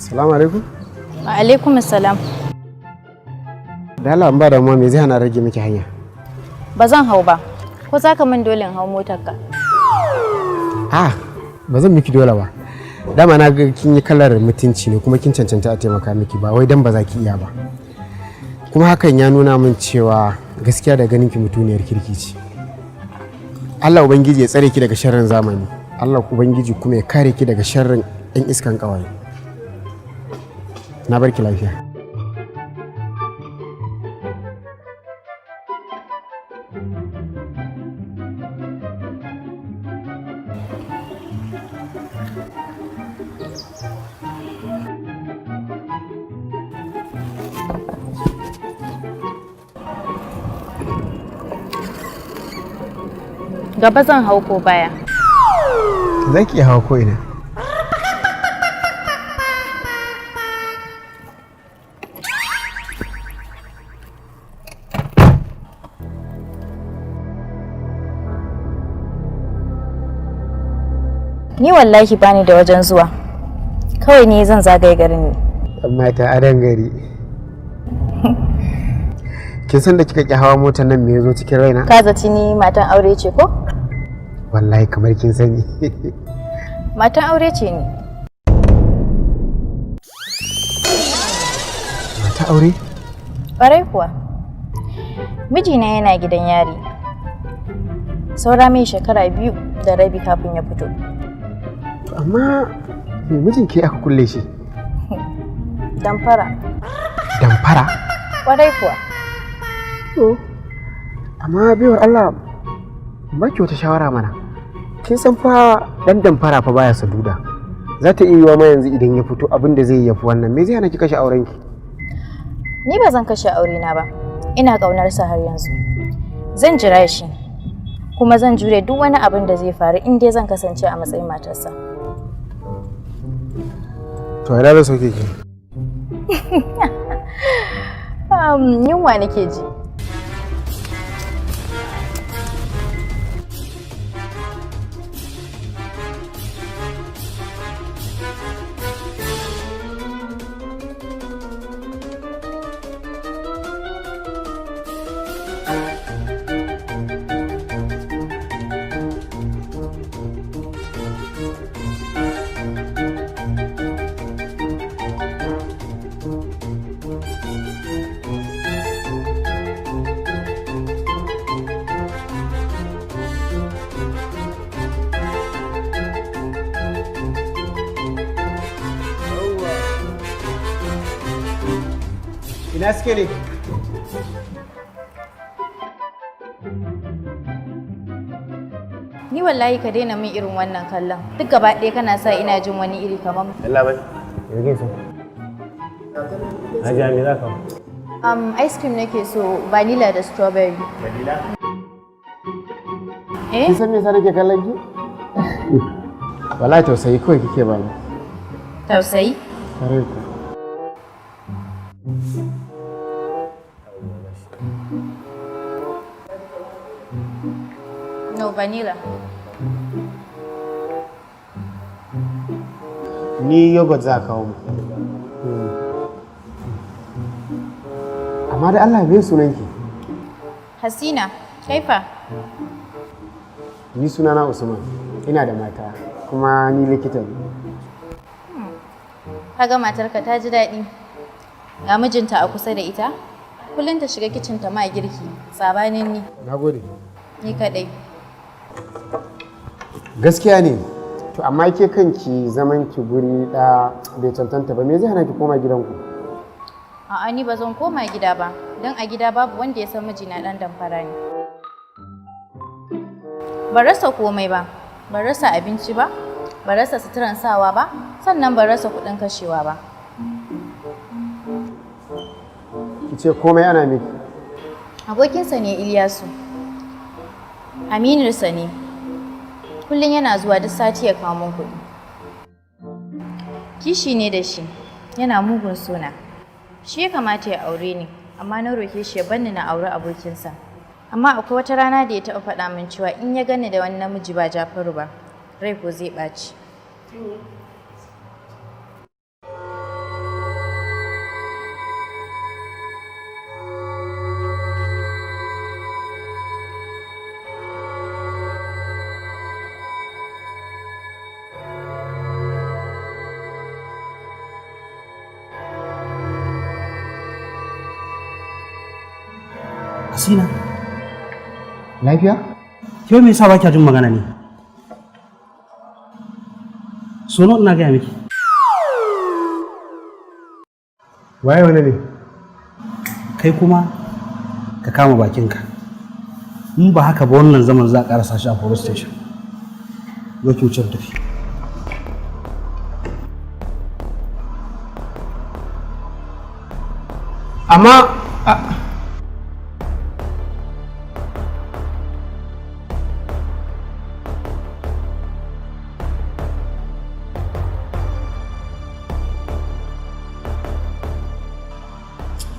Salamu alaikum. Wa alaikum salam. Da Allah in ba damuwa, me zai hana rage miki hanya? Ba zan hau ba. Ko za ka min dole in hau motarka? Ah, ba zan miki dole ba. Dama na ga kin yi kalar mutunci ne kuma kin cancanta a taimaka miki, ba wai dan ba za ki iya ba. Kuma hakan ya nuna min cewa gaskiya da ganin ki mutuniyar kirki ce. Allah Ubangiji ya tsare ki daga sharrin zamani. Allah Ubangiji kuma ya kare ki daga sharrin 'yan iskan ƙawaye. Na barki lafiya. Gaba zan hau ko baya? Za ki iya hawa ko ina. Ni wallahi bani da wajen zuwa. Kawai ni zan zagaye garin ne. Mata adon gari. Kin san da kika ki hawa motar nan, me ya zo cikin raina? Ka zaci ni matan aure ce ko? Wallahi kamar kin sani. Matan aure ce ni. Mata aure? Ƙwarai kuwa. Mijina yana gidan yari. Saura mai shekara 2.5 kafin ya fito. To amma me mijin ke aka kulle shi? Damfara. Damfara? Ƙwarai kuwa. To amma baiwar Allah, ba ki wata shawara mana. Kin san fa dan damfara fa baya saduda. Za ta iya yiwa ma yanzu idan ya fito abin da zai yi yafi wannan. Me zai hana ki kashe aurenki? Ni ba zan kashe aurena ba. Ina ƙaunar sa har yanzu. Zan jira shi. Kuma zan jure duk wani abin da zai faru in dai zan kasance a matsayin matarsa. To ina zan sauke ki? Yunwa nake ji. Ina suke ne? Ni wallahi ka daina min irin wannan kallon. Duk gaba ɗaya kana sa ina jin wani iri kamar Allah bai. Yanzu so. Hajiya, me za ka? Ice cream nake so, vanilla da strawberry. Vanilla? Eh? Kin san me yasa nake kallon ki? Wallahi tausayi kawai kike ba ni. Tausayi? Kwarai kuwa. No, vanilla. Ni yogurt za a kawo mu. Amma da Allah, me sunanki? Hasina, kaifa? Ni sunana Usman. Ina da mata kuma ni likita ne. Kaga matarka ta ji daɗi. Ga mijinta a kusa da ita. Kullum ta shiga kicin ta ma girki, sabanin ni, Na gode. ni kaɗai. Gaskiya ne. To amma ke kanki zaman ki guri ɗaya bai cancanta ba. Me zai hana ki koma gidanku? A'a, ni ba zan koma gida ba, don a gida babu wanda ya san mijina ɗan damfara ne. Ban rasa komai ba, ban rasa abinci ba, ban rasa suturan sawa ba, sannan ban rasa kuɗin kashewa ba. Ki ce komai ana miki. Abokinsa ne Iliyasu. Amininsa ne. Kullum yana zuwa duk sati ya kawo min kuɗi. Kishi ne da shi, yana mugun sona. Shi ya kamata ya aure ni, amma na roke shi ya banni na auri abokinsa. Amma akwai wata rana da ya taɓa faɗa min cewa in ya gani da wani namiji ba Jafaru ba, rai ko zai ɓaci. Hasina, Lafiya? Ke me yasa ba kya jin magana ne? So nawa ina gaya miki? Waye wani ne? Kai kuma ka kama bakinka. In ba haka ba, wannan zaman za a karasa shi a police station. Zo ki wuce mu tafi. Amma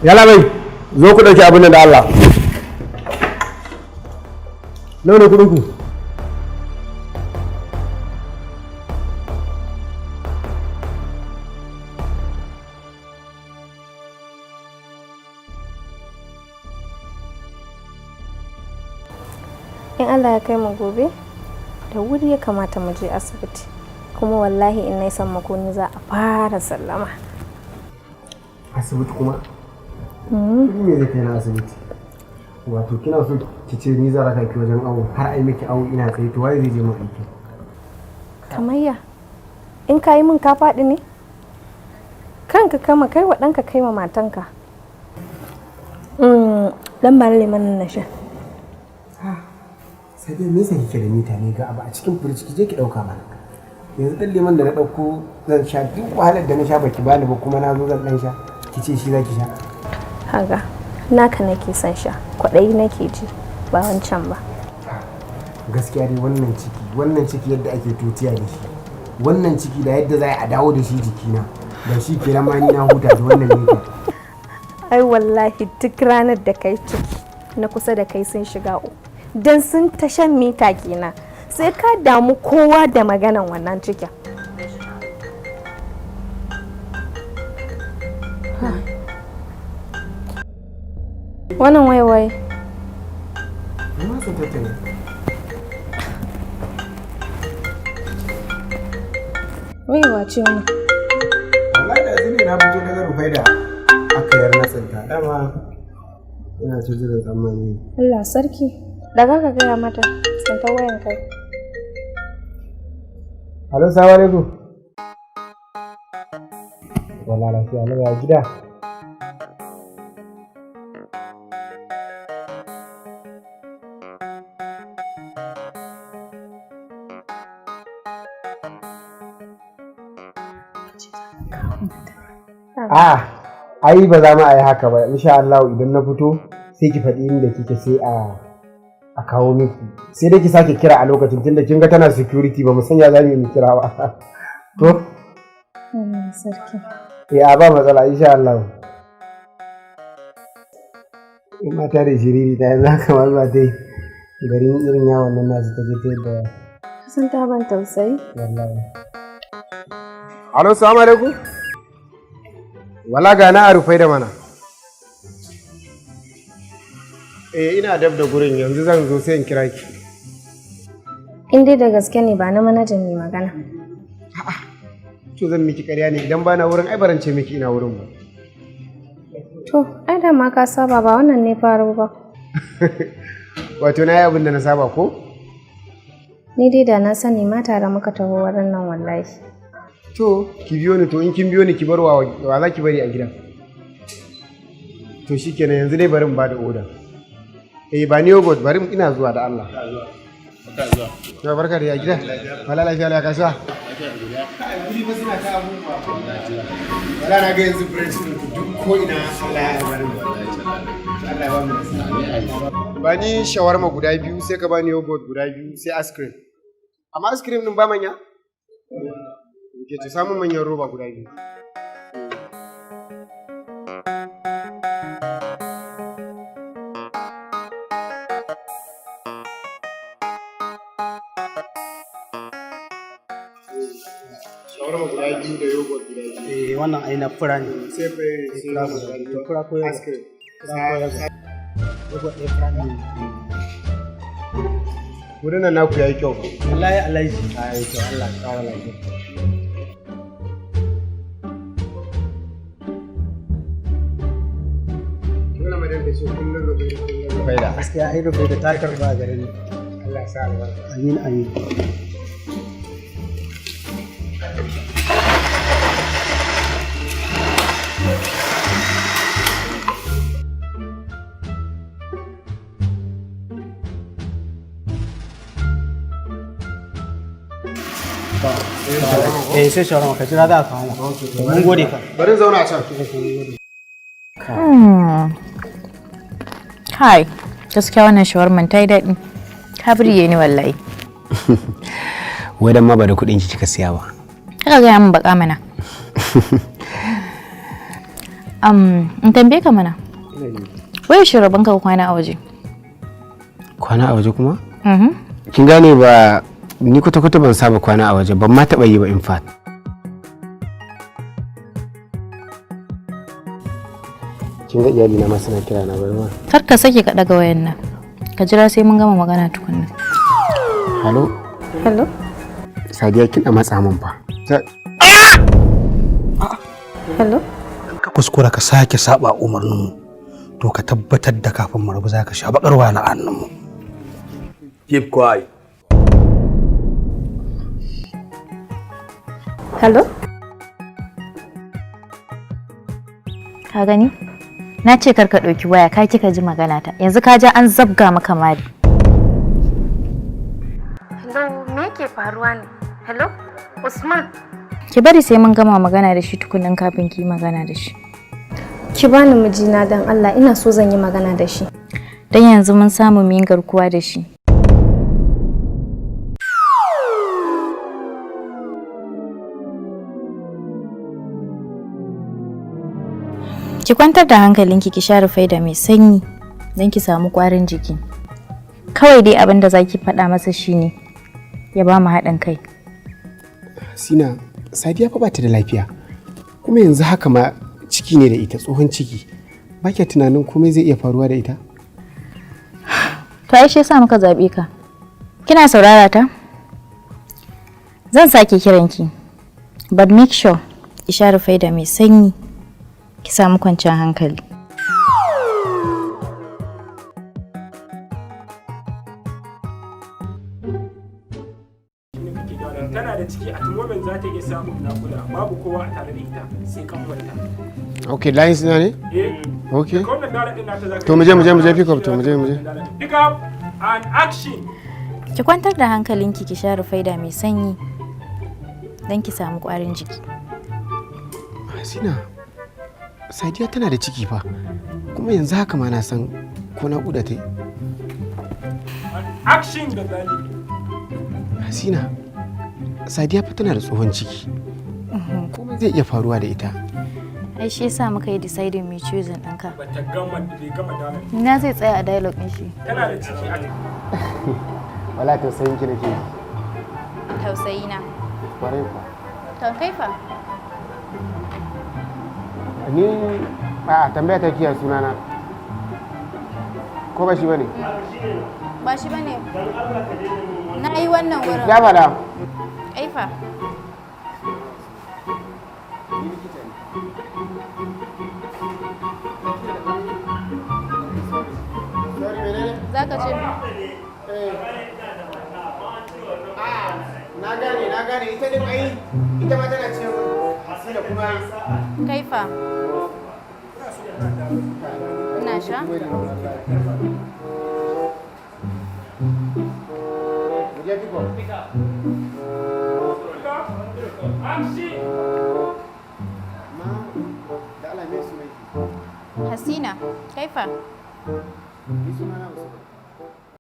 yala bai zo ku ɗauki abin nan da Allah. Nawa ne kuɗin ku? In Allah ya kai mu gobe da wuri ya kamata mu je asibiti, kuma wallahi in na sammako ni za a fara sallama. Asibiti kuma? Ni me zai kai na asibiti? Wato kina so ki ce ni za raka ki wajen awo har ai miki awo ina tsaye, to waye zai je min aiki? Kamayya, in ka yi min ka faɗi ne kanka, kama kai wa ɗanka, kai wa matanka. Dan ba lemon na sha. Sai dai me yasa kike da mita ne? Ga abu a cikin firiji, ki je ki dauka mana. Yanzu dan lemon da na dauko zan sha, duk wahalar da na sha baki bani ba, kuma na zo zan dan sha ki ce shi zaki sha. Haga, naka nake son sha, kwaɗayi nake ji, ba wancan ba. Gaskiya dai wannan ciki, wannan ciki yadda ake tutiya da shi, wannan ciki da yadda za a dawo da shi jikina da shi kenan ma ni na huta da wannan mita. Ai wallahi duk ranar da kai ciki, na kusa da kai sun shiga uku, don sun ta shan mita kenan. Sai ka damu kowa da maganan wannan cikin. Wannan waiwai. Ni ma sun tattare. Waiwa ce wannan. Wallahi da zini na fito daga rufai da aka yar na tsinta, dama ina ta jiran tsammani. Allah sarki. Daga ka gaya mata tsinta wayan kai. Alo, salamu alaikum. Wala lafiya lau, ya gida? A ai ba za mu a yi haka ba, insha Allah idan na fito sai ki faɗi inda kike, sai a kawo miki. Sai dai ki sake kira a lokacin, tunda kin ga tana security, ba mu san ya za mu yi mu kira ba. To Allah sarki. Eh, a ba matsala, insha Allah. In mata da shiriri ta, yanzu haka ma zuwa dai garin irin yawon nan nasu ta je ta yadda. Kasan ta ban tausayi. Wallahi. Alo, salamu alaikum. Wala ga na a rufai da mana. Eh, ina dab da gurin yanzu, zan zo sai in kira ki. In dai da gaske ne, ba na manajan mai magana. To zan miki ƙarya ne? Idan bana wurin ai barance miki ina wurin ba. To, ai da ma ka saba, ba wannan ne faru ba. Wato na yi abin da na saba ko? Ni dai da na sani ma tare muka taho wurin nan wallahi. To, ki biyo ni, to in kin biyo ni ki bar wa, wa za ki bari a gidan? To shikenan, yanzu dai bari in ba da oda. Eh, ba ni yogurt, bari ina zuwa da Allah. To barka da ya gida. Wala lafiya lafiya, kasuwa. Kai, guri fa suna ta abubuwa. Wala na ga yanzu branch din ku duk ko ina, Allah ya albarka. Allah ya ba mu nasara. Ba ni shawarma guda biyu, sai ka bani yogurt guda biyu, sai ice cream. Amma ice cream din ba manya? Ke ta samun manyan roba guda biyu. Shawarma guda biyu da yogurt guda biyu. Eh, wannan ai na fura ne. Sai sai Fura guda biyu. Fura ko ice yogurt? cream. Fura ko yogurt? Yogurt ɗaya, fura ne. Wurin nan naku yayi kyau ba? Wallahi alhaji. Ai to Allah ya ƙara lafiya. Dole mu dinga ce kullum Rufaida, kullum Rufaida. Gaskiya ai Rufaida ta karba a garin. Allah ya sa albarka. Amin, amin. Eh, sai shawarma ka jira za a kawo ma. Mun gode fa. Bari zauna a can. Kai, gaskiya wannan shawarman ta yi daɗi. Ka birge ni wallahi. Wai dan ma ba da kuɗin ki kika siya ba. Kaka gaya min baka mana. In tambaye ka mana. Wai yaushe rabon ka kwana a waje? Kwana a waje kuma? Mhm. Kin gane ba, ni kwata kwata ban saba kwana a waje ban ma taɓa yi ba, in fact. Kin ga iyali na ma suna kira na, bari ma. Kar ka sake ka ɗaga wayan nan. Ka jira sai mun gama magana tukunna. Hello? Hello? Sadiya, kin matsa min fa. Hello? Ka kuskura ka sake saba umarninmu, to ka tabbatar da kafin mu rabu za ka sha bakar wahala a hannunmu. Keep quiet. Hello? Ka gani? Na ce kar ka ɗauki waya, ka kika ji magana ta. Yanzu ka ja an zabga maka mari. Hello, me yake faruwa ne? Hello? Usman? Ki bari sai mun gama magana da shi tukunan kafin ki yi magana da shi. Ki bani mijina dan Allah, ina so zan yi magana da shi. Dan yanzu mun samu mu yi garkuwa da shi. Ki kwantar da hankalinki, ki share faida mai sanyi don ki samu ƙwarin jiki. Kawai dai abin da za ki faɗa masa shine ya ba mu haɗin kai. Sina, Sadiya fa bata da lafiya. Kuma yanzu haka ma ciki ne da ita, tsohon ciki. Ba kya tunanin komai zai iya faruwa da ita? To ai shi yasa muka zaɓe ka. Kina saurara ta? Zan sake kiranki. But make sure ki share faida mai sanyi. Ki samu kwanciyar hankali. Tana da ciki, at moment za ta iya samun nakuda, babu kowa a tare da ita sai kanwanta. Okay, lines na ne? Eh. Okay. Daga wannan dala din nata za ka To mu je, mu je, mu je pick up, to mu je, mu je. Pick up and action. Ki kwantar da hankalinki, ki share faida mai sanyi don ki samu ƙwarin jiki. Sina, Sadiya tana da ciki fa. Kuma yanzu haka ma na san ko naƙuda ta yi. And action, Gazali. Hasina, Sadiya fa tana da tsohon ciki. Komai zai iya faruwa da ita. Ai shi yasa muka yi deciding mu choosing ɗinka. Bata gama, bai gama dala. Ina zai tsaya a dialogue ɗin shi? Tana da ciki a Wala tausayin ki nake. Tausayi na. Kwarai kuwa. To kai fa? Ni a tambaya ta kiyaye sunana. Ko ba shi bane? Ba shi bane. Na yi wannan wurin. Ya faɗa. Kai fa? Za ka ce? Na gane, na gane, ita din ai ita ma tana ce Hasina kuma. Kai fa? Ina sha? Mu je pick up. Action. Ma, da Allah, me sunanki? Hasina, kai fa? Ni sunana Usman.